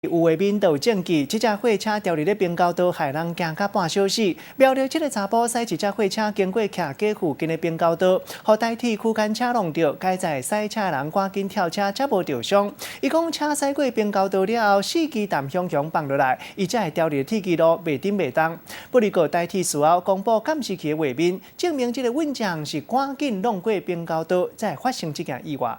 有畫面就有證據，這隻貨車牢佇咧平交道，害人驚甲半小死。苗栗這个查埔駛一隻貨車經過徛家附近的平交道，予台鐵區間車挵著，佳哉駛車的人趕緊跳車，才無著傷。伊講車駛過平交道了後，四支淡雄雄放落來，伊才會牢佇鐵支路袂振袂動。不過台鐵事後公布監視器的畫面，證明這个運將是趕緊挵過平交道，才會發生這件意外。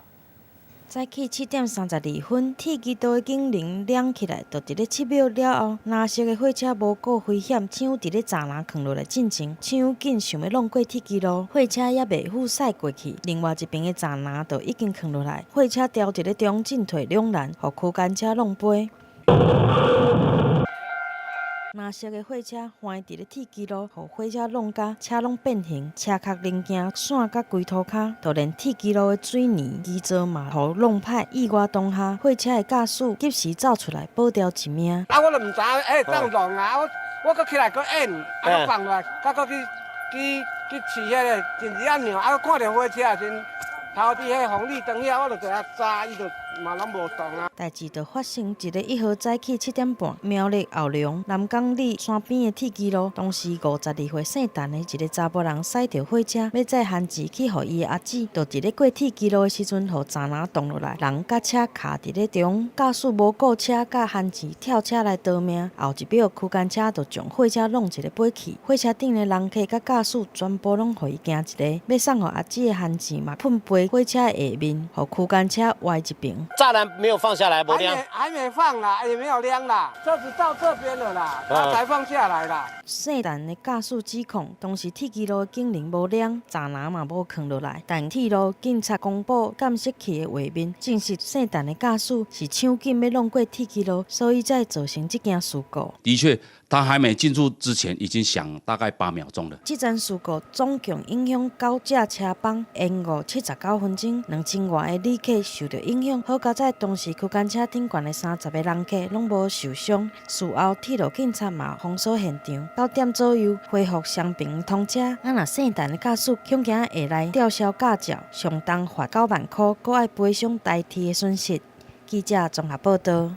早起7點32分，鐵支道的警鈴亮起來，就佇咧7秒了後，藍色的貨車無顧危險，搶佇咧柵欄囥落來進前，搶緊想欲挵過鐵支路，貨車猶未赴駛過去，另外一邊的柵欄就已經囥落來，貨車牢佇咧中進退兩難，予區間車挵飛。藍色的貨車橫佇咧鐵支路，予貨車挵甲車攏變形，車殼零件散甲規塗跤，就連鐵支路的水泥基座嘛予挵歹。意外當下，貨車的駕駛及時走出來保牢一命。啊，我都毋知，欸，當挵啊！我我閣起來閣按，啊，閣放落來，閣閣去去去試彼个緊急按鈕，啊，看著貨車時陣，頭佇彼紅綠燈遐，我就共伊閘，伊就嘛攏無動啊。代誌就發生一个1號早起7點半，苗栗後龍南港里山邊的鐵支路，當時52歲姓陳的一个查埔人駛著貨車，欲載番薯去予伊的阿姊，就佇咧過鐵支路的時陣，予柵欄擋落來，人佮車卡佇咧中，駕駛無顧車佮番薯跳車來逃命，後一秒區間車就將貨車挵一个飛去，貨車頂的人客佮駕駛全部攏予伊驚一个，欲送予阿姊的番薯嘛噴飛貨車下面，予區間車歪一邊。柵欄沒有放下來，無亮。還沒放啦，也沒有亮啦，車子到這邊了啦，他才放下來啦。姓陳的駕駛指控，當時鐵支路的警鈴無亮，柵欄嘛無囥落來，但鐵路警察公布監視器的畫面，證實姓陳的駕駛是搶緊欲挵過鐵支路，所以才會造成這件事故。的確，他還沒進入之前，已經響大概8秒鐘了。這樁事故總共影響九架車班，延誤79分鐘，2000外个旅客受著影響。好佳哉當時區間車頂懸的30個人客攏無受傷。事後鐵路警察嘛封鎖現場，9點左右恢復雙爿通車。啊，若姓陳的駕駛恐驚會來吊銷駕照，上重罰9萬箍，閣愛賠償台鐵的損失。記者綜合報導。